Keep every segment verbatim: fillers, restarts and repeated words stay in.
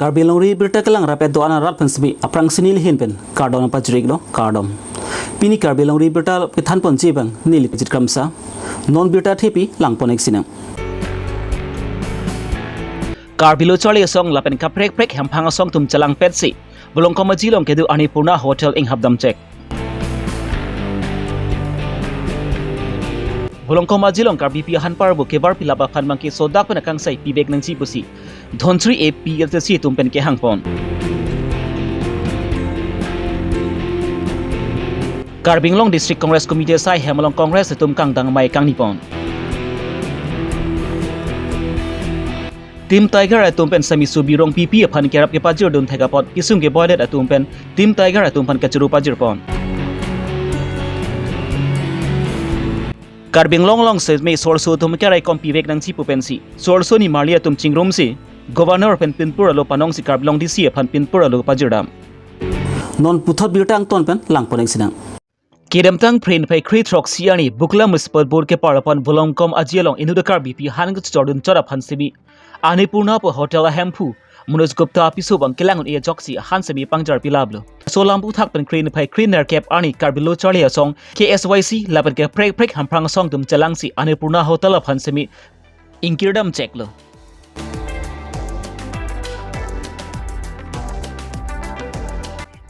Karbi Longri Birta kelang rapet do-an arat aphan semi aphrangsi neli ahin pen kardom pajir-iklo, kardom. Pini Karbi Longri Birta kethanponji abang neli Kejit Kramsa. Non birta thepi langpon-ik sinang. Karbi Lo Charli Asong lapen kaprek prek hemphang asong atum chelangpetsi Volongkom Aji along kedo Annapurna Hotel inghapdam chek. Volongkom Aji along Karbipi ahan parbo kevar pilap aphan abangke sodak pen akangsai pivek nangji pusi Dhonsiri A P L T C atum pen kehangpon. Karbi Anglong District Congress Committee asai hem along Congress atum kangdang amei kangnipon. Team Tiger atum pen semi Subi Rongpipi aphan kerap kepajirdun thek apot kesung keboidet atum pen Team Tiger atum aphan kachoro pajirpon. Karbi Anglong along semi so-arso atum keraikom pivek nangji pu pensi so-arso nimarli atum chingrumsi Governor pen pinpur alo panongsi Karbi Anglong D C aphan pinpur alo pajirdam. Non puthot birta angton pen langpon-ik sinang. Kedamtang Phre niphai kre throksi arni Bukla Municipal Board kepar aphan Volongkom Aji along inut Karbipi ahan kachordun chot aphan semi Annapurna pu hotel ahemphu Manoj Gupta apiso abang kelang un-e ajoksi ahan semi pangjar pilaplo. Laso alam aphuthak pen Phre niphai kre nerkep arni Karbi Lo Charli Asong, K S Y C lapen kaprek prek hemphang asong atum chelangsi Annapurna Hotel aphan semi ingkirdam cheklo.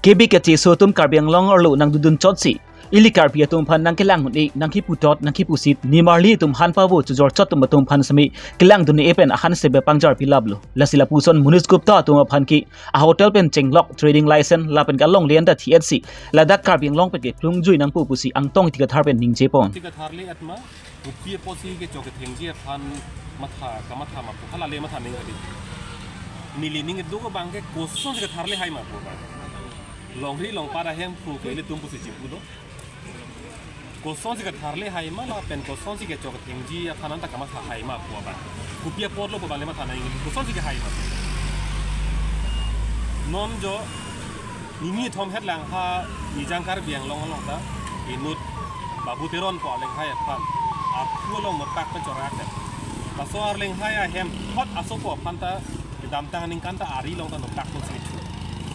Kebi keche so atum Karbi Anglong arlo nangdodun chotsi ili Karbi atum aphan nangkelang un-e, nangkiputot, nangkipusit, nimarli atum han pavo chojor chot atum aphan semi kelangdun-e pen ahan semi pangjar pilaplo. Lasi lapuson Manoj Gupta atum aphan ke a hotel pen chenglok trading license lapen kalongle anta thi-etsi ladak Karbi Anglong pen keplungjui nangpo pusi Angtong Ingti Kathar pen ningjepon. Ingti Kathar le atma, kopi apotsi kechok kethengji aphan matha, kamatha ma pu halale matha ning adi. Neli ning do abangke kosonsi Kathar le hai ma pu abang. Longri longpat ahemphu ke ilitum pusi chipulo. Kosonsi Kathar le hai ma lapen kosonsi kechok kethengji aphan anta kamatha hai ma pu abang. Kopi apotlo pu abang le matha nang, kosonsi kehai ma. Non jo nini thom het lang ha Nijang Karbi Anglong along ta inut Babu Teron pu alenghai aphan aphu along nopak pen chorake. Laso alenghai ahem thot asopo aphan ta kedamtang aningkan ta ari along ta nopak pen si kethu.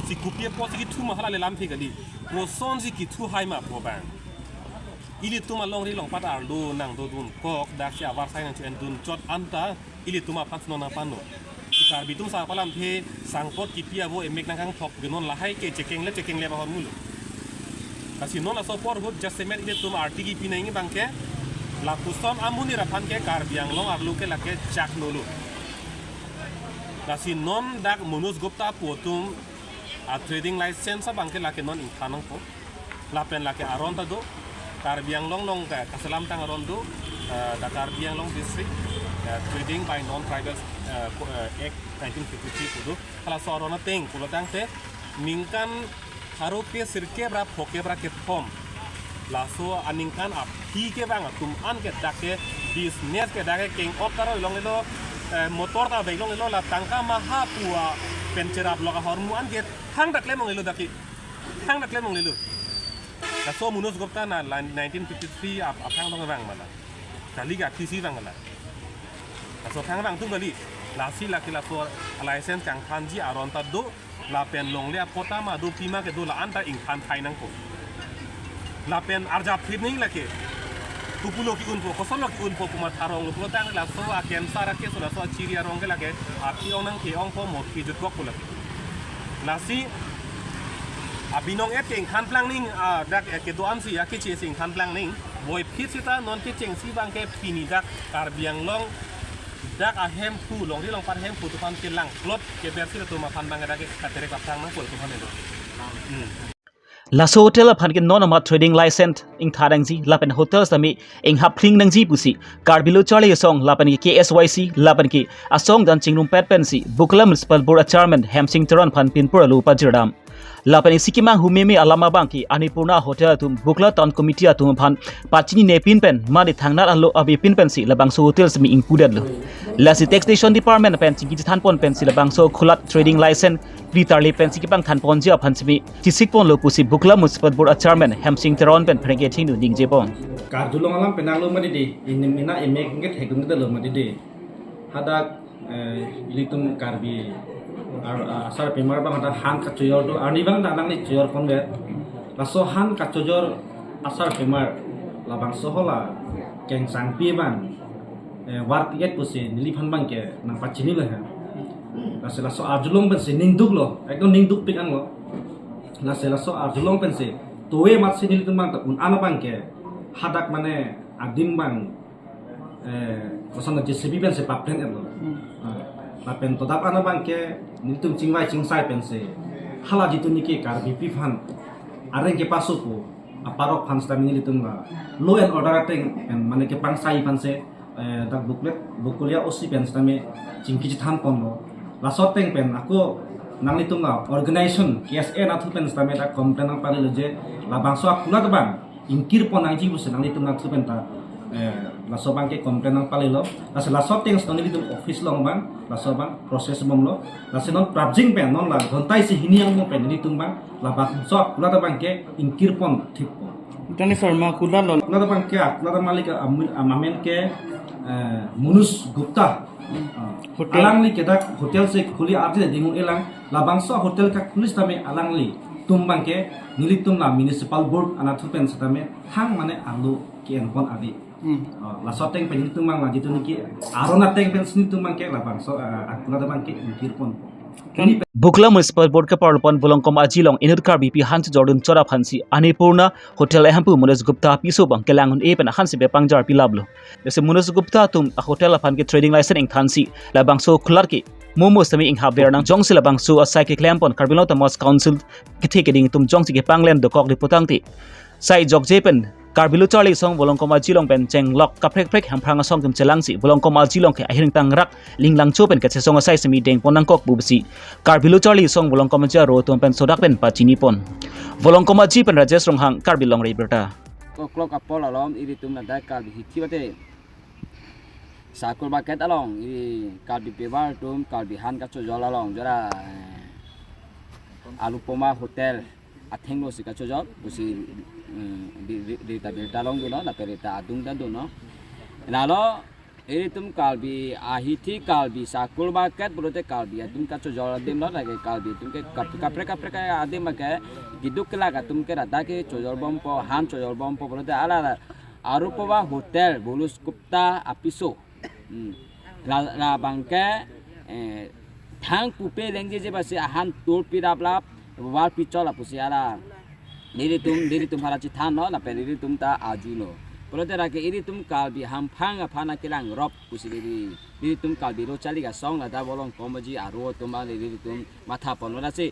Si kopi apotsi kethu ma halale lamthe kali. Kosonsi kethu hai ma pu abang. Ilitum alongri longpat arlo nangdodun kok daksi avarsai nangcho-endun chot anta ilitum aphan si non nangpano. Si Karbi atum sa palamthe sangpot kipi avo emek nangkangthok ke non lahai ke chekeng le chekeng le bahor mulo. Lasi non laso apor ahut jasemet ilitum arti kipi nangji abangke lapuson amonit aphan ke Karbi Anglong arlo ke lake chak nolo. Lasi non dak Manoj Gupta pu atum a trading license abangke lake non ingthan nangpo. Lapen lake aron ta do, Karbi Anglong along ke kaselamtang aron do, eh, the Karbi Anglong District, eh, Trading by Non-Tribal, eh, Co-, eh, Act nineteen fifty-three pu do. Halaso aron ateng pulo tangte ningkan pharo kre sirkep ra phokep ra kethom. Laso aningkan aphi kevang atum an ke dak ke business ke dak ke keng-op ta roi longlelo, eh, motor ta vek longlelo, la tangka maha pu apen cherap lok ahormu an ke thangta klem longlelo dak ke. Thangta klem longlelo. Laso Manoj Gupta na la nineteen fifty-three ap-, aphrang along vang ma la. Kali ke aphisi vang la. Laso aphrang vangthu kali. Lasi lake laso license kangthanji aron ta do. Lapen longle apot ma do pima kedo la anta ingthan thai nangpo. Lapen arjap phit ning lake. Kopulo ke-unpo, kosonlo ke-unpo pu matha rong lo pulo tang laso akensar ake so laso achiri arong ke lake. Aphi ong nangke-ongpo mo kejutkokpo lake. Lasi abinong et ke ingthan plang ning, ah, dak et kedo-ansi akeche si ingthan plang ning. Voiphit sita non kechengsi abangke pini dak Karbi Anglong dak ahemphu, longri longpat ahemphu atum aphan kelangplot kebersi atum aphan abang dak ke katerek aphrang nangpo atum aphan elo. Hmm. Laso hotel aphan ke non amat trading license ingthan nangji lapen hotel sami inghap kling nangji pusi Karbi Lo Charli Asong lapen ke K S Y C lapen ke asong dan chingrumpet pensi Bukla Municipal Board a Chairman Hemsing Teron aphan pinpur alo pajirdam. Lapen isi kemanghu meme alam abang ke Annapurna Hotel atum Bukla Town Committee atum aphan pachinine pin pen mane thangnat alo avepin pensi labangso hotel simi ingpudetlo. Lasi Taxation Department pen chingki chethanpon pensi labangso khulat trading license ritarli pensi kepangthanponji aphan simi chisikponlo pusi Bukla Municipal Board a Chairman Hemsing Teron pen pherangke thingnu ningjepon. Karjulong alam penanglo mati dei, ini mina emek nget hekdung kita lo mati dei. Hadak, eh, ilitum Karbi Ar, ah, asar pimar abang ta han kachojor do, arni abang ta nangli chojor ponver. Laso han kachojor asar pimar labangso hala kengsangpi abang, eh, war pi-et pusi neliphan abangke nangpachini lo ha. Lasi laso arjulong pensi ningduklo, ekdom ningdukpik anlo. Lasi laso arjulong pensi towe amatsi nelitum abang ta un-an abangke hadak mane adim abang, eh, koson J C B pensi paplen-etlo. Hmm. Ah, lapen todap an abangke nelitum chingvai chingsai pensi hala jitu niki Karbipi aphan areng kepasopo aparok aphan sitame nelitum la law and order ateng pen mane kepangsai aphansi, eh, dak Bokulia, Bokulia O C pen sitame chingki chethan ponlo. Laso ateng pen ako nanglitum la organization K S A anatthu pen sitame dak complain nangpalelo je labangso akulat abang ingkir pon nangji pusi nanglitum anatthu pen ta, eh, laso abangke complain nangpalelo. Lasi laso ateng sitame nelitum office along abang, laso abang process bomlo. Lasi non prapjin pen non la ghonta isi hini angbong pen nelitum abang labangso akulat abangke ingkir pon thikpo. Tani Sharma akulat lo. Akulat abangke, akulat malik amin, amen ke, eh, Manoj Gupta. Ah, hotel. Alangli ke dak hotel si khuli arje dingung elang, labangso hotel kakhuli sitame alanglitum abangke nelitum la municipal board anatthu pen sitame thang mane arlo ke-en pon ave. Hmm. Ah, laso ateng pen nelitum abang la jitu niki aron ateng pensi nelitum abangke labangso, ah, akulat abangke ingkir pon. Kan- Bokulia Municipal Board keparlo pon Volongkom Aji along inut Karbipi han chojordun chot aphansi Annapurna Hotel ahemphu Manoj Gupta apiso abang kelang un-e pen ahan si bepang jar pilaplo. Lasi Manoj Gupta atum a hotel aphan ke trading license ingthansi labangso akulat ke momo sitame inghapver nang jongsi labangso asai keklem pon Karbi Anglong Autonomous Council kethe keding atum jongsi kepanglen dokok di putangte sai jokje pen Karbi Lo Charli Asong Volongkom Aji along pen chenglok kaprek kaprek Hemprang asong atum chelangsi Volongkom Aji along ke ahiring tangrak linglang cho pen kachesong asai sitame deng pon nangkok pusi Karbi Lo Charli Asong Volongkom Aji aro atum pen sodak pen pachini pon. Volongkom Aji pen Rajesh Ronghang, Karbi Longri Abirta. Koklok apor alom ilitum ladak Karbi hithi bate Sakur Market along, ili Karbi pevar atum Karbi han kachojor along jora, eh, Annapurna Hotel athengno si kachojor pusi, eh, di, di, di ta birta longdunlo, lapen di ta adung ta dunlo. Lalo ilitum Karbi ahithi Karbi Sakur Market pulote Karbi atum kachojor adim lo, lake Karbi atum ke kap-, kaprek kaprek adim ke keduk kelak atum ke ladak ke chojor bompo, han chojor bompo pulote hala Annapurna Hotel Manoj Gupta apiso. Hmm. La, labangke, eh, thang pupe lengjeje basi ahan tur pirap lap, war pichot lapusi hala nelitum, nelitum hala chethanlo, lapen nelitum ta arjulo. Pulote lake ilitum Karbi Hemprang aphan kelang rop pusi neli, nelitum Karbi Lo Charli Asong ladak Volongkom Aji aro atum abang nelitum matha ponlo lasi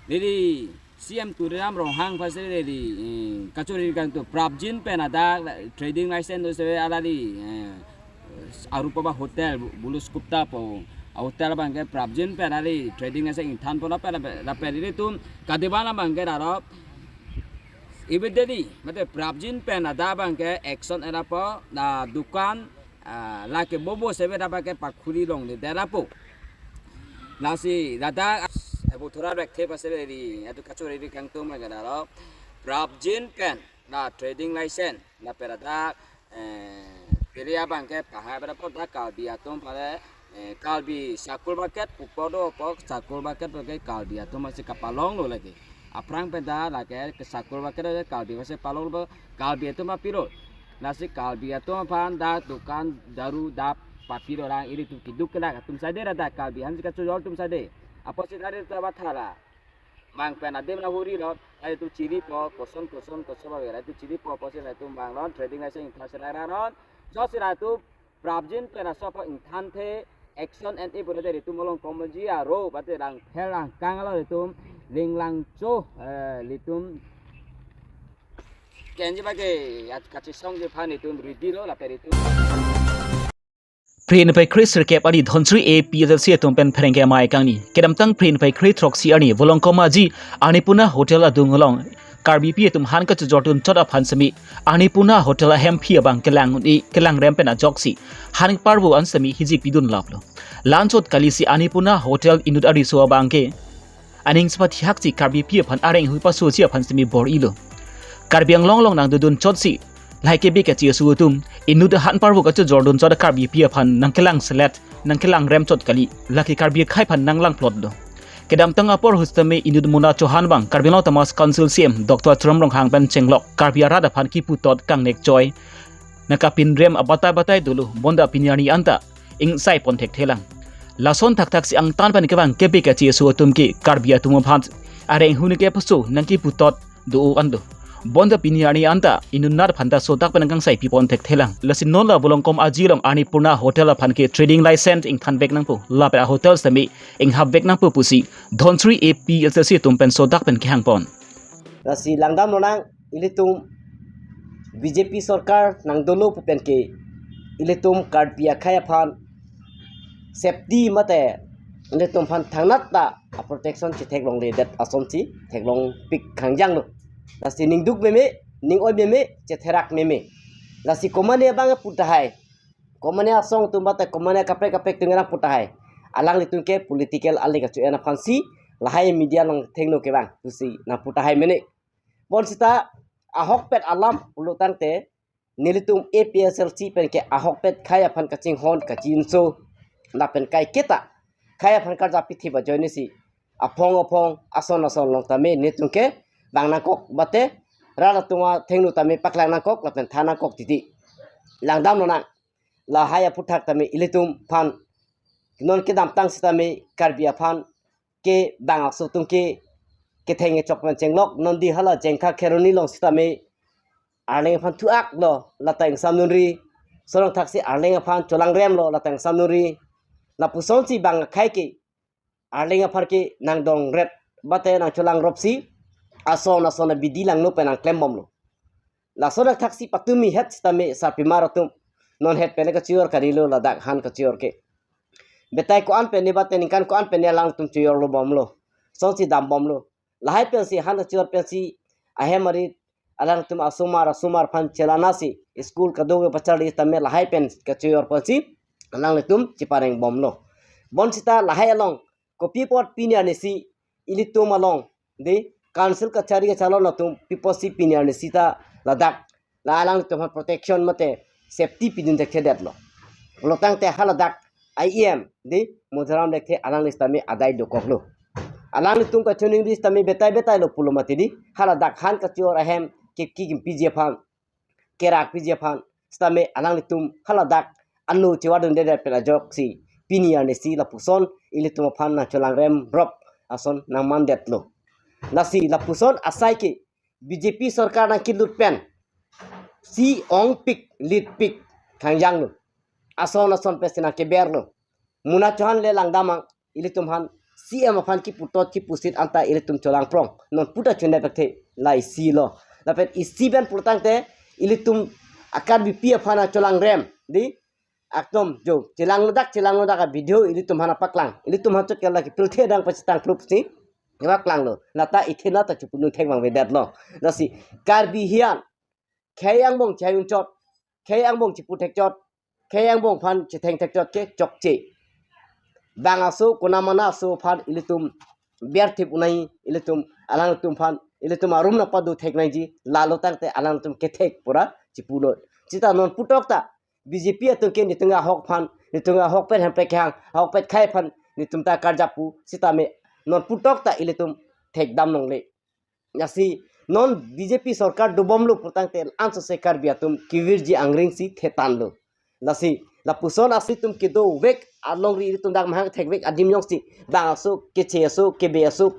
neli C M Tuliram Ronghang aphansi neli, eh, kachori kangtung prapjin pen ladak trading license do se alali, eh, Annapurna Hotel, Bu-, Manoj Gupta pu a hotel abangke prapjin pen alali trading license ingthan pon lapen, lapen ilitum kadiban abangke darop immediately mate prapjin pen ladak abangke action erapo, la dukan, ah, lake bobo sebe ladak abangke pakhuli longle derapo. Lasi ladak, eh, Buthura Rekthe aphansi neli atu kachori kangtung abangke darop prapjin pen la trading license lapen ladak, eh, piri abangke pahai pada pok dak Karbi atum pale, eh, Karbi Sakur Market pupo dopo, Sakur Market puke Karbi atum aphansi kapalonglo lake. Aphrang pen ta lake ke Sakur Market ke Karbi aphansi palonglo, Karbi atum apirot. Lasi Karbi atum aphan dak dukan daru dap papirot lang ilitum keduk kelak atum sade ladak Karbi hansi kachojor atum sade. Apotsi tadi ta bathara. Mang pen adim la hurilo, la itum chiripo, koson koson koson ba la itum chiripo, apotsi la itum bang lon, trading license ingthan si la ra lon, joksi la itum prapjin pen laso aphan ingthanthe, action en-e pulote itum Volongkom Aji aro, bate lang phel lang kang lo itum, linglang cho, eh, itum kenji bage, at kachesongji aphan itum ready lo, lapen itum. Phre hini phai kre sirkep arni Dhansiri A P H L C atum pen pherangke amei kangni. Kedamtang phre hini phai kre throksi arni Volongkom Aji Annapurna Hotel adung along Karbipi atum han kachojordun chot aphan sitame Annapurna Hotel ahemphi abang kelang un-e kelang rem pen ajoksi han parvo an sitame hijik pidun laplo. La-an chot kalisi Annapurna Hotel inut ariso abangke aning sepathihak si Karbipi aphan areng hui pasoji aphan sitame bor-ilo. Karbi Anglong along nangdodun chotsi lahai kebe kacheso atum inut han parvo kachojordun chot Karbipi aphan nangkelang selet, nangkelang rem chot kali, lake Karbi akhei aphan nanglang plotlo. Kedamtang apor ahut sitame inut Mona Chauhan abang Karbi Anglong Autonomous Council C E M Doctor Tuliram Ronghang pen chenglok Karbi arat aphan kiputot kangnek choi nangkapinrem abatai batai dolo, bonta pini arni anta ingsai pon thekthelang. Lason thakthak si angtan pen kevang kebe kacheso atum ke Karbi atum aphan areng huni ke paso nangkiputot do-o anlo. Bonta pini arni anta inutnat aphanta sodak pen kangsai pipon thekthelang. Lasi non la Volongkom Aji along arni purna hotel aphan ke trading license ingthanvek nangpo, lapen a hotel sitame inghapvek nangpo pusi Dhonsiri A P H L C atum pen sodak pen kehangpon. Lasi langdam lonang, ilitum B J P sorkar nangdolo pu pen ke ilitum Karbi akhei aphan safety mate ilitum aphan thangnat ta a protection chetheklongledet asonsi theklongpik khangjanglo. Lasi ningduk meme, ning-oi meme, chetherak meme. Lasi komane abang pu tahai, komane asong atum mate komane kaprek kaprek atum ngerang pu tahai, alanglitum ke political ali kachoen aphansi lahai media along thengno kevang pusi nangpu tahai mene. Bonsita ahokpet alam pulo tangte nelitum A P H L C pen ke ahokpet khei aphan kachinghon kachinso lapen kaiketa khei aphan karjap pithip ajoine si aphong aphong ason ason along tame nelitum ke bang nangkok mate rat atum athengno tame paklang nangkok lapen than nangkok titi. Langdam lonang, lahai aphuthak tame ilitum aphan non kedamtang sitame Karbi aphan ke bang aso atum ke ketheng kechok pen chenglok, non di hala Jengkha Kheroni along sitame Arleng aphan thu-ak lo, lata ingsamnunri, sorong thaksi Arleng aphan cholangrem lo, lata ingsamnunri. Lapusonsi bang akhei ke Arleng aphan ke nangdongret mate nangcholangropsi ason ason abidi langno pen nangklembomlo. Lason thaksi patumi het sitame sarpimar atum non het pen kachior karilo, ladak han kachior ke. Betai ko-an pen ne mate ningkan ko-an pen ne alangtum chiorlo bomlo. Sonsi dambomlo. Lahai pensi han kachior pensi ahem arit alangtum asomar asomar aphan chelanasi school kadokave pacharli tame lahai pen kachior pensi alanglitum cheparengbomlo. Bonsita lahai along kopi apot pini arnisi ilitum along di council kachari kachalon atum pi apotsi pini arnisi ta ladak la alangtum aphan protection mate safety pidun thekthedetlo. Pulo tangte haladak I E M di Madhuram Lekthe alangli sitame adai dokoklo. Alanglitum kachiningri sitame betai betai lo pulo mati di, haladak han kachior ahem ke kikim piji aphan, kerak piji aphan sitame alanglitum haladak anu chewardundedet pen ajoksi pini arnisi lapuson ilitum aphan nangcholangremrop ason nangmandetlo. Lasi lapuson asai ke B J P sorkar nangkelut pen si ongpik litpik khangjanglo. Ason ason pensi nangkeberlo. Mona Chauhan le langdamang, ilitum aphan C M aphan kiputot kipusit anta ilitum cholangprong. Non puta chunai pekthe la isi lo. Lapen isi pen pulo tangte ilitum a Karbipi aphan cholangrem di akdom jo chelanglodak chelanglodak a video ilitum aphan paklang. Ilitum aphan chot ke lake pilthe dang pachitang klupsi kepaklanglo. Lata ithena ta chepudun thekvang vedetlo. Lasi Karbi hian khei angbong chai unchot, khei angbong chipu thekchot, khei angbong aphan chetheng thekchot ke chokche. Bang aso konamana aso aphan ilitum berthip unai, ilitum alangtum aphan ilitum arum nangpado theknaiji, lalo tangte alangtum kethek pura chipulo. Sita non putok ta B J P atum ke netum ahok aphan, netum ahokpet hempek kehang, ahokpet khei aphan netum ta karjap pu sitame non putok ta ilitum thekdam longle. Lasi non B J P sorkar dobomlo pulo tangte ansose Karbi atum kevirji angring si thetanlo. Lasi lapuson asi atum kedovek alongri ilitum dak mahang thekvek adim jongsi bang aso keche aso kebe aso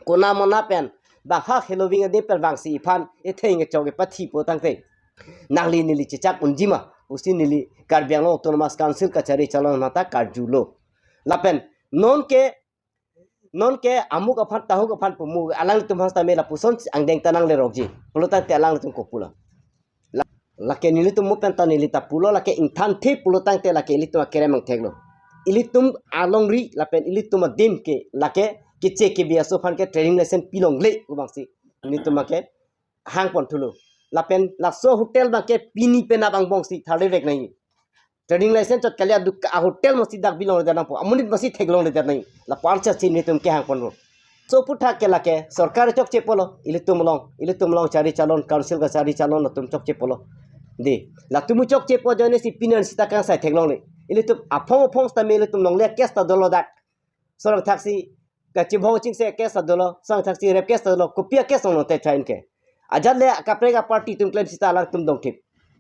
konamana pen bang ha heloving adim pen bangsi iphan etheng kechok kepathi pulo tangte nangli neli chechak unjima pusi neli Karbi Anglong Autonomous Council kachari chalon mata karjulo. Lapen non ke non ke amuk aphan tahuk aphan pumu alangtum aphan sitame lapuson angdeng ta nanglerokji pulo tangte alangtum kopulo. La-, lake nelitum mo pen ta neli ta pulo, lake ingthanthe pulo tangte lake ilitum akerem angtheklo. Ilitum alongri lapen ilitum adim ke lake keche kebe aso aphan ke trading license pilongle pu bangsi nelitum ke hangpon thulo. Lapen laso hotel abang ke pini penap angbongsi tharle vek nai. Trading license chot kali aduk a hotel masi dak bilongledet nangpo. Amonit masi theklongledet nai. Lapu-an si nelitum kehangponlo. So puthak ke lake sorkar chokche pulo, ilitum along, ilitum along chari chalon, council kachari chalon atum chokche pulo. Di, latum chokche pu ajoine si pini arnisi ta kangsai theklongle. Ilitum aphong aphong sitame ilitum longle case ta dolo dak. Sorong thaksi kachimhong chingse case ta dolo, sangthaksi rape case ta dolo, kopi a case ong nangte thain ke. Ajat le kaprek a party atum klem sita alangtum dongthip,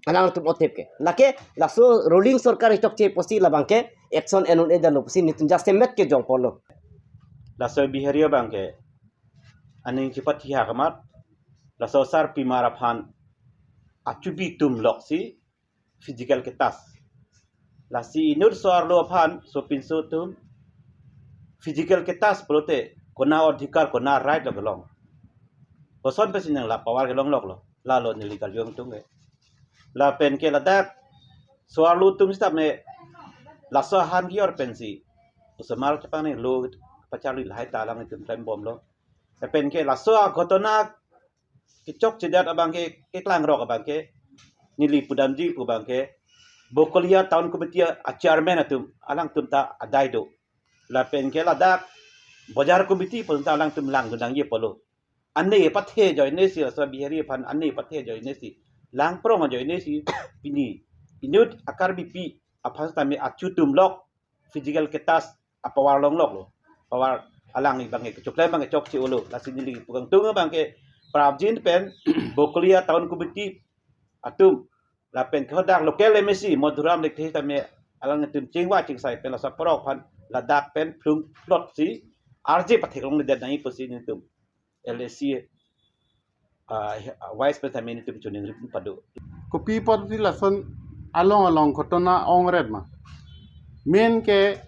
alangtum othip ke. Lake laso ruling sorkar chokche pusi labang ke action en un-e detlo pusi nelitum jasemet ke jongpolo. Laso Bihari abang ke aning chepathiha kamat, laso sarpimar aphan achubi atum loksi physical ke-touch. Lasi inut so-arlo aphan sopinso atum physical ke-touch pulote kona odhikar, kona right lo kelong. Koson pensi nang la power kelong loklo. Lalo neli Karbi Anglong atum ke. Lapen ke ladak so-arlo atum sitame laso ahan kior pensi osomar chepangni lo pacharli lahai ta alanglitum klembomlo. Lapen ke laso aghotona kechokchedet abang ke, keklangrok abang ke, neli pudamji pu abang ke, Bokolia Town Committee a chairman atum, alangtum ta adai do. Lapen ke ladak Bojar Committee pon ta alangtum langdun nangji pulo. Ane pathe ajoine si, laso Bihari aphan ane pathe ajoine si, langprong ajoine si, pini inut a Karbipi aphan sitame achu atum lok physical ke-touch a power longloklo. Power alangli abang ke kechoklem abang ke chokche-olo. Lasi neli pu kangtung abang ke prapjin pen Bokolia Town Committee atum lapen ke hadak local M A C Madhuram Lekthe tame alangtum chingvai chingsai pen laso porok aphan ladak pen phlung plot si arje patheklongledet nangji pusi nelitum L A C, ah, vice pen tame nelitum choningri pado. Kopi apotsi lason along along ghotona ongret ma? Main ke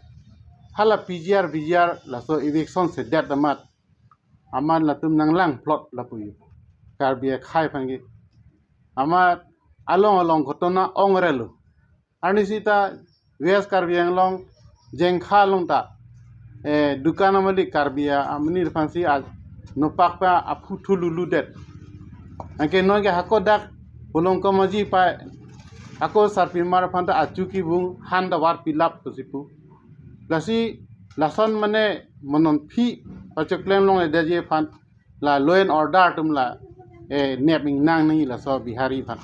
hala P G R, V G R laso eviction sedet amat, amat latum nanglang plot lapu yo. Karbi akhei aphan ke. Amat along along ghotona ongrelo. Arni sita West Karbi Anglong Jengkha along ta, eh, dukan amali Karbi a, amonit aphansi a, nopak pa aphu thu luludet. Anke non ke hako dak Bolong Kamaji pa hako sarpimar aphan ta achu kibung han ta varpilap pusi pu. Lasi lason mane monon phi pachoklem longledetji aphan la law and order atum la, eh, nep ingnang nangji laso Bihari aphan.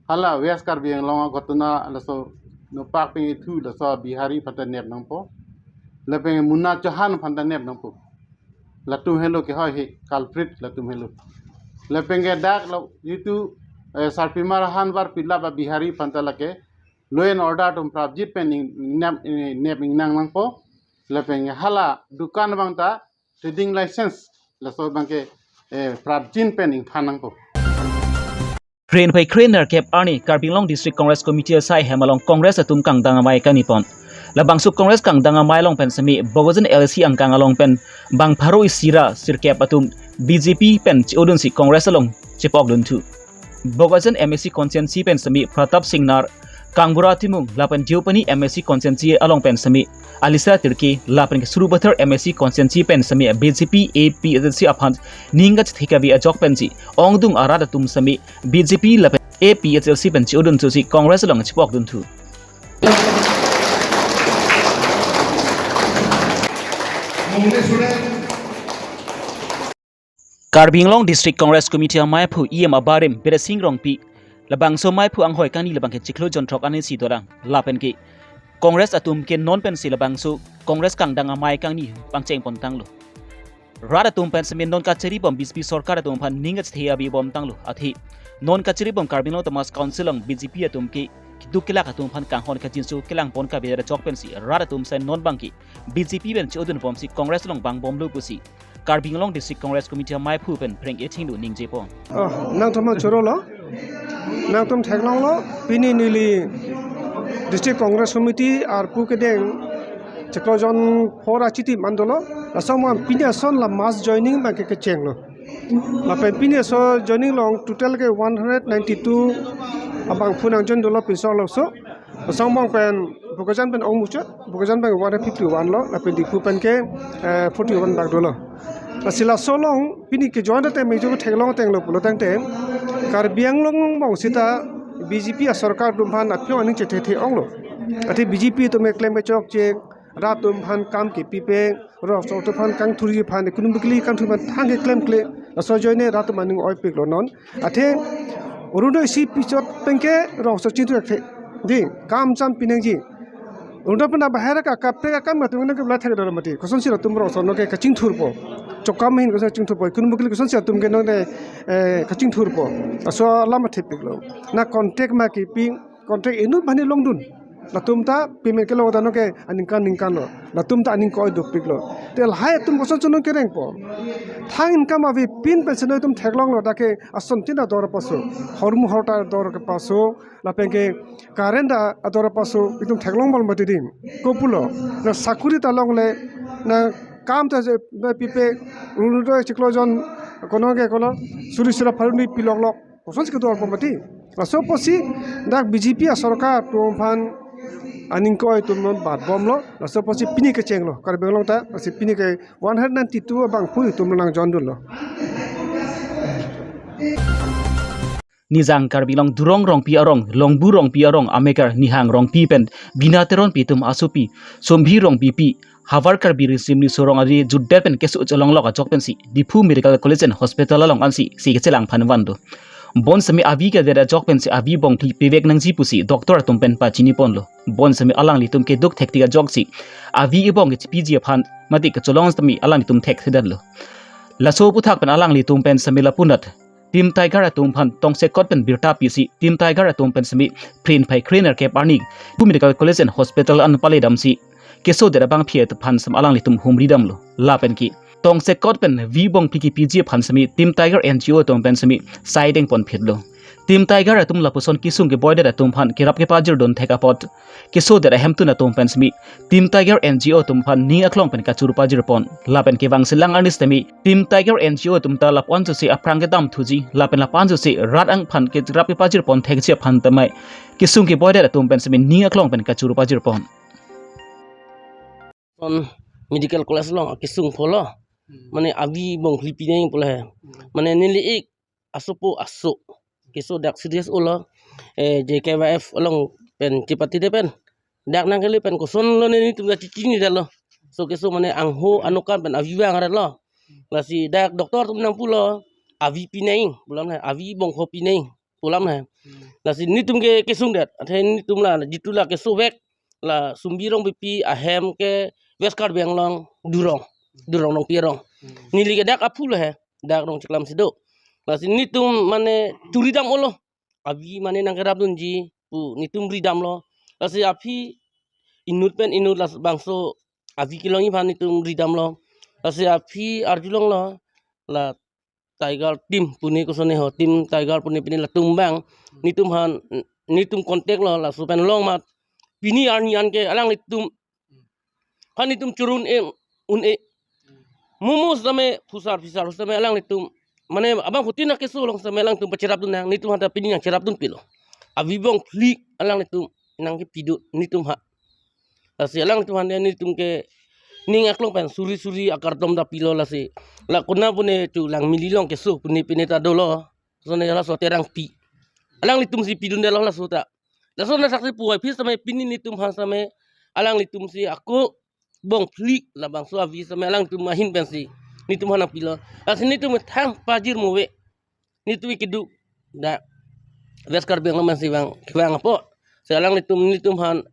Hala West Karbi Anglong aghotona laso nopak pengithu laso Bihari aphan ta nep nangpo. Lapen Muna Chauhan aphan ta nep nangpo. Latum helo ke hoi he culprit latum helo. Lapen ke dak lo itu, eh, sarpimar han varpilap a Bihari aphan ta lake law and order atum prapjin pen ing-, nep, eh, nep ingnang nangpo. Lapen ke hala dukan abang ta trading license laso abang ke, eh, prapjin pen ingthan nangpo. Kre phai kre nerkep arni Karbi Anglong District Congress Committee asai hem along Congress atum kangdang amei kangni pon. Labangso Congress kangdang amei along pen semi Bokajan L A C angkang along pen bang pharo isi ra sirkep atum B J P pen che-odunsi Congress along chepokdunthu. Bokajan M A C constituency pen semi Pratap Singnar, Kangbura Timung, lapen Deopani M A C constituency along pen semi Alisa Tirki, lapen Sarupathar M A C constituency pen semi B J P A P H L C aphan ning kachethek avi ajok pensi ongdung arat atum semi B J P lapen A P H L C pen che-odunthusi Congress along chepokdunthu. Karbi Anglong District Congress Committee ameiphu E M abarim Biren Sing Rongpi, labangso meiphu anghoi kangni labang ke chiklo jonthrok anisi dorang, lapen ke Congress atum ke non pensi labangso Congress kangdang amei kangni pangcheng pon tanglo. Rat atum pen semi non kachiri bom B J P sorkar atum aphan ning kachethe avi bom tanglo, athe non kachiri bom Karbi Anglong Autonomous Council along B J P atum ke keduk kelak atum aphan kanghon kachinso kelang pon kave ra chok pensi rat atum sai non abang ke B J P pen che-odun bomsi Congress along vang bomlo pusi Karbi Anglong District Congress Committee ameiphu pen phreng ethingno ningje pon. Oh, nangtum chorolo, nangtum theklonglo, pini neli District Congress Committee arpu kedeng chiklo jon phor achitim an dolo, laso mo pini ason la mass joining abang ke kechenglo. Lapen pini aso joining along total ke one hundred ninety-two abangphu nangjoin dolo pinso laso. Asong abang pen Bokajan pen ong muchot, Bokajan pen one hundred fifty-one lo, lapen Diphu pen ke, eh, forty-one bak dolo. Lasi laso along pini ke join te mejo theklong tenglo pulo tangte Karbi Anglong abang sita B J P asorkar atum aphan aphi aning chethe the onglo. Athe B J P atum ke klem kechokche, rat atum aphan kam kepipe, rong asor atum aphan kangthurji aphan, economically kangthur aphan thang keklem kle, laso ajoine rat atum aning oipiklo non. Athe Orunodoi isi pichot pen ke rong asor chingthur thekthe. Dei, kam cham pinangji. Unta pena bahera ka kaprek akam atum nang ke bla thek dolo mati. Kosonsi latum rok so nang ke kachingthurpo. Chokam hin kosonsi chingthurpo. Kun mukil kosonsi atum ke nang de, eh, kachingthurpo. Aso alam thepiklo. Na contact ma kipi, contact inut bani longdun. Latum ta payment kelong ta nang ke aningkan ningkan lo. Latum ta aning ko-oi dopiklo. Te lahai atum koson chunong kerengpo. Thang income avepin pension atum theklonglo, dak ke asontin ador paso. Hormu horta ador ke paso. Lapen ke current a-, ador paso itum theklong bol mati dim. Kopulo. Na sakuri ta longle, na kam ta je, na pipe, Orunodoi chiklo jon, kono ke kono, suri sura pharuni pilok lok. Kosonsi kedor po mati. Laso apotsi dak B J P asorkar atum aphan aning ko-oi atum non bat bomlo. Laso apotsi pini kechenglo. Karbi Anglong ta, lasi pini ke one hundred ninety-two abangphu itum nang join dunlo. Nijang Karbi Anglong Durong Rongpi arong, Longbu Rongpi arong, amekar Nihang Rongpi pen Bina Teronpi atum asopi, Sombhi Rongpipi, havar Karbi risim niso arong ari jutdet pen keso cholonglok ajok pensi Diphu Medical College and Hospital along ansi si kechelang aphan van do. Bonsitame avi kedet ajok pensi avi bongphli pivek nangji pusi doctor atum pen pachini ponlo. Bonsitame alanglitum keduk thektik ajoksi avi ibong kechipiji aphan mati kacholong sitame alanglitum thekthedetlo. Laso aphuthak pen alanglitum pen sitame lapunat Team Tiger atum aphan tongsekot pen birta pisi Team Tiger atum pen sitame Phre phai kre nerkep arni Diphu Medical College and Hospital an pale damsi kesodet abangpi aphan sitame alanglitum humri damlo. Lapen ke tongsekot pen avi bongphli kepiji aphan sitame Team Tiger N G O atum pen sitame sai dengpon phitlo. Team Tiger atum lapuson kesung keboidet atum aphan kerap kepajir dun thek apot kesodet ahemtun atum pen sitame Team Tiger N G O atum aphan ning aklong pen kachuru pajir pon. Lapen kevang selang arni sitame Team Tiger N G O atum ta lapu-an sose aphrang kedam thuji. Lapen lapu-an sose rat angphan kerap kepajir pon thekji aphan tamai kesung keboidet atum pen sitame ning aklong pen kachuru pajir pon. On medical college along kesung pholo. Hmm. Mane avi bongphli pinang pulo he. Hmm. Mane neli ik asopo aso. Keso dak serious olo. Eh, J K Y F along pen chepatide pen. Dak nangkele pen kosonlo ne netum ta chichinidetlo. So keso mane angho anokan pen avi vang aretlo. Lasi dak doctor atum nangpulo. Avi pinang, pulo na, avi bongpho pinang, pulo na. Hmm. Lasi netum ke kesungdet. Athe netum la, jitu la kesovek. La Sombhi Rongpipi ahem ke West Karbi Anglong Durong. Durong Rongpi arong. Hmm. Neli ke dak aphu lo he. Dak Rongcheklam si do. Lasi netum mane churi dam olo. Avi mane nangkerap dunji pu netum ridamlo. Lasi aphi inut pen inut labangso avi kelongji aphan netum ridamlo. Lasi aphi arjulonglo. La Tiger team pune kosonne ho, Team Tiger pune pine latum abang netum aphan, netum contact lo, laso pen long mat. Pini arni an ke alanglitum aphan netum churun e, un e. Mumu sitame phusar phisar sitame alanglitum, mane abang hotina keso along sitame alangtum pacherap dun nang, netum aphan ta pini nangcherap dun pilo. Avi bongphli alanglitum nangkepi dun netum aphan. Lasi alangtum aphan netum ke ning aklong pen suri suri akardom ta pilo lasi. La kona pune chu Langmili along keso pune pine ta dolo. Sone laso Terangpi. Alanglitum si pidundetlo laso ta. Laso na saksi puai phi sitame pini netum aphan sitame alanglitum si ako bongphli labangso avi sitame alangtum ahin pensi netum aphan nangpilo. Lasi netum thang pajir move. Netum kedo dak West Karbi Anglong pensi vang, vang apo. Si alanglitum netum aphan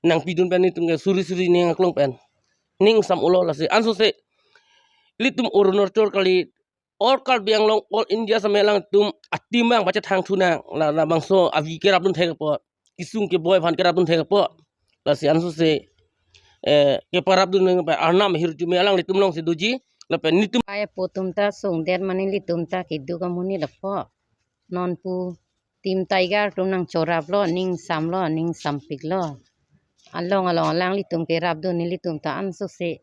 nangpidun pen netum ke suri suri ning aklong pen ning sam olo lasi ansose ilitum Arunachal kali all Karbi Anglong, all India sitame alangtum a-team abang pachethang thu nang, la, labangso avi kerap dun thek apo, kesung keboi aphan kerap dun thek apo. Lasi ansose, eh, keparap dun nang pa arnam ahirjume alanglitum along si doji, lapen netum. Ai apo atum ta sungdet mane ilitum ta keduk amonit apo. Non pu Team Tiger atum nangchoraplo, ning samlo, ning sampiklo. Along along alanglitum kerap dun nelitum ta ansose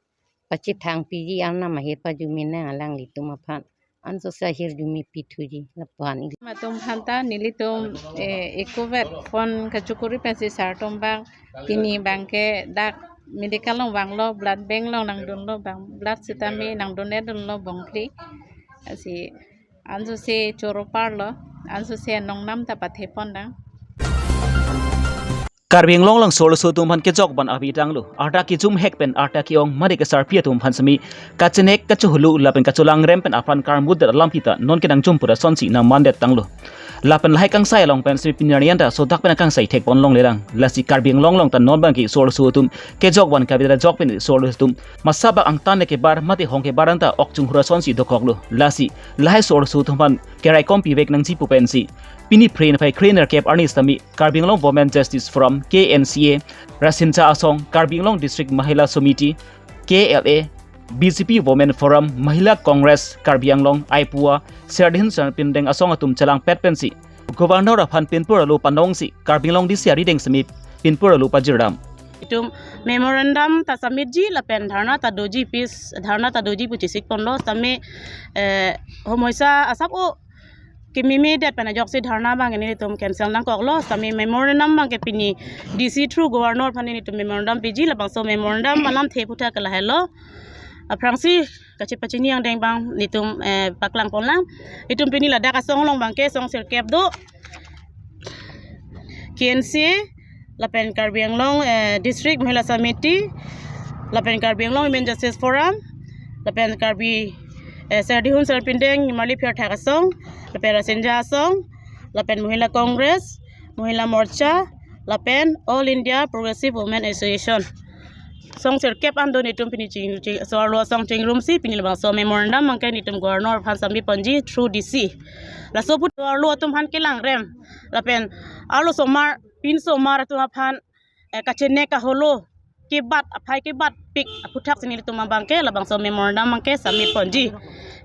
pachethang piji arnam ahir pajume nang alanglitum aphan. Ansose ahirjume pithuji lapu-an. Atum aphan ta nelitum, eh, ekovet phone kachokori pensi sar atum abang pini abang ke dak medical along vanglo, blood bank along nangdunlo, bang blood sitame nangdonedunlo bongphli. Lasi ansose choro parlo, ansose nongnam ta pathe pon nang. Karbi Anglong along so-arloso atum aphan kejok ban avi tanglo. Arta kejum hek pen arta ke-ong mate kesarpi atum aphan semi kachenek kachehulu lapen kacholangrem pen apran karmut det alam kita non kenangjum pura sonsi nangmandet tanglo. Lapen lahai kangsai along pen semi pini arni anta sodak pen akangsai thekpon longlelang. Lasi Karbi Anglong along ta non abangke so-arloso atum kejok ban kavi ta jok pen so-arloso atum masa bak angtan kebar mate hong kebar anta ok chunghura sonsi dokoklo. Lasi lahai so-arloso atum aphan keraikom pivek nangji pu pensi pini Phre niphai kre-nerkep arni sitame Karbi Anglong Women Justice Forum, K N C A, Rasinja Asong, Karbi Anglong District Mahila Samiti, K L A, B J P Women Forum, Mahila Congress Karbi Anglong, Aipua, Serdihun Sarpindeng Asong atum chelangpet pensi Governor aphan pinpur alo panongsi Karbi Anglong D C arideng semi pinpur alo pajirdam. Itum memorandum ta submit ji lapen dharna ta doji pis dharna ta doji pu chesik ponlo sitame, eh, homoisa asap o kememe det pen ajoksi dharna abang nelitum cancel nangkoklo sitame memorandum abangke pini D C through Governor aphan nelitum memorandum piji labangso memorandum alamthe aphuthak ke lahelo. Aphrangsi kachepachini angdeng abang nelitum, eh, paklang ponlang. Itum pini ladak asong along abangke song sirkep do. K N C A, lapen Karbi Anglong, eh, District Mahila Samiti, lapen Karbi Anglong Women Justice Forum, lapen Karbi, eh, Serdihun Sarpindeng Nimarli Pherthak Asong, lapen Rasinja Asong, lapen Mahila Congress, Mahila Morcha, lapen All India Progressive Women Association. Song sirkep an do nelitum pini ching, ching, so-arlo asong chingrumsi pini labangso memorandum abangke nelitum Governor aphan submit ponji through D C. Laso aphuthak so-arlo atum aphan kelangrem lapen arlo osomar, pinsomar atum aphan, eh, kachenek kaholo kebat aphai kebatpik aphuthak si nelitum abangke labangso memorandum abangke submit ponji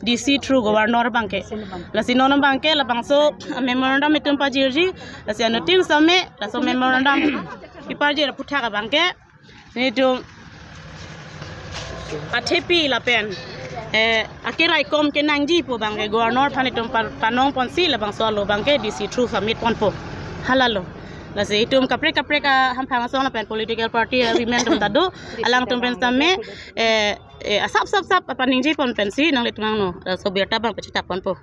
D C through Governor abangke. Lasi non abangke labangso memorandum itum pajirji, lasi anuttin sitame laso memorandum kepajir aphuthak abangke nelitum athepi lapen, eh, akeraikom kenangji pu abangke Governor aphan itum pa-, panong ponsi labangso alo abangke D C through submit ponpo. Halalo. Lasi itum kaprek kaprek ahamphang asong lapen political party, eh, women atum ta do, alangtum pen sitame, eh, eh, asap sap sap apaningje pon pensi nanglitum angno, eh, so birta abang pachetak ponpo.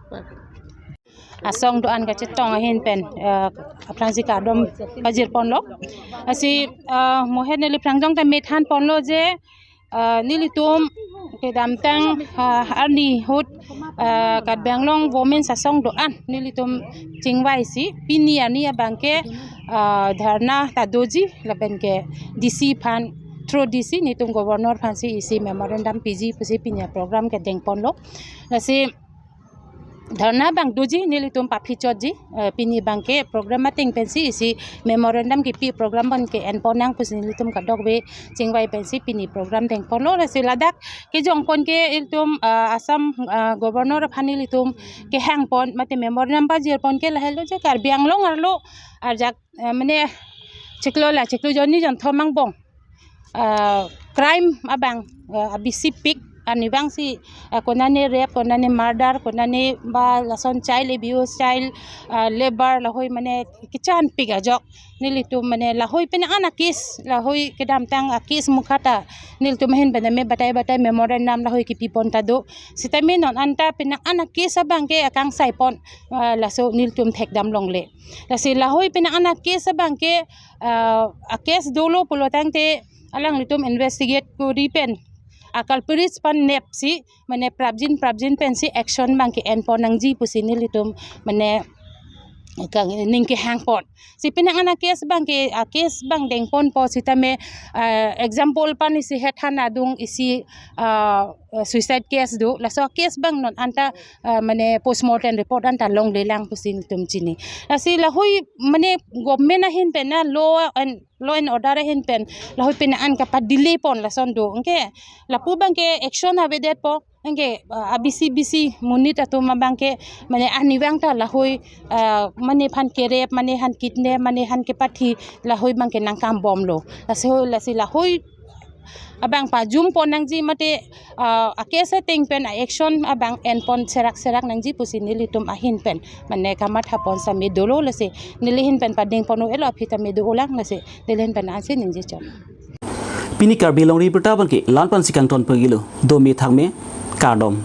Asong do-an kachetong ahin pen, eh, aphrangsi kardom pajir ponlo. Lasi, eh, mohet neli phrang jong ta methan ponlo je, eh, nelitum kedamtang, eh, arni ahut, eh, Karbi Anglong Women asong do-an nelitum chingvaisi pini arni abangke, eh, dharna ta doji lapenke D C aphan through D C nelitum Governor aphansi isi memorandum piji pusi pini program kedeng ponlo. Lasi dharna abang doji nelitum paphi chotji, eh, pini abangke program ateng pensi isi memorandum kipi program abangke en ponnang pusi nelitum kadokave chingvai pensi pini program deng ponlo. Lasi ladak kejong pon ke ilitum, eh, Assam, eh, Governor aphan nelitum kehang pon mate memorandum pajir pon ke lahelo je Karbi Anglong arlo arjak, eh, mane chiklo la chiklo jonni jonthom angbong, eh, crime abang, eh, abisipik arnivangsi, eh, konane rape, konane murder, konane ba lason child abuse, child, eh, labour lahoi mane kechanpik ajok nelitum mane lahoi penang an a-case lahoi kedamtang a-case mukha ta nelitum ahin pename batai batai memorandum lahoi kipi pon ta do. Sitame non anta penang an a-case abangke akangsai pon, eh, laso nelitum thekdam longle. Lasi lahoi penang an a-case abangke, ah, a-case dolo pulo tangte alanglitum investigate kori pen a-culprits aphan nepsi mane prapjin prapjin pensi action abangke en pon nangji pusi nelitum mane kang ning kehang pon. Si penang an a-case abangke, a-case abang deng ponpo sitame, ah, example aphan isi hethan adung isi, ah, suicide case do. Laso case abang non anta, ah, mane postmortem report anta longlelang pusi nelitum chini. Lasi lahoi mane government ahin pen na law and, law and order ahin pen lahoi penang an kapa delay pon lason do. Anke lapu abangke action avedetpo. Anke, ah, abisi bisi monit atum abangke mane arnivang ta lahoi, ah, mane aphan ke-rape, mane aphan kidnap, mane aphan kepathi lahoi abangke nangkambomlo. Lasi, lasi lahoi abang pajum pon nangji mate, ah, a-case ateng pen a-action abang en pon serak serak nangji pusi nelitum ahin pen mane kamatha pon sitame dolo. Lasi neli ahin pen padeng pon o elo aphi tame do-olang, lasi neli ahin pen ansi ningje chot. Pini Karbi Longri Birta abangke la-an pensi kangton pagilo, dome thakme, kardom.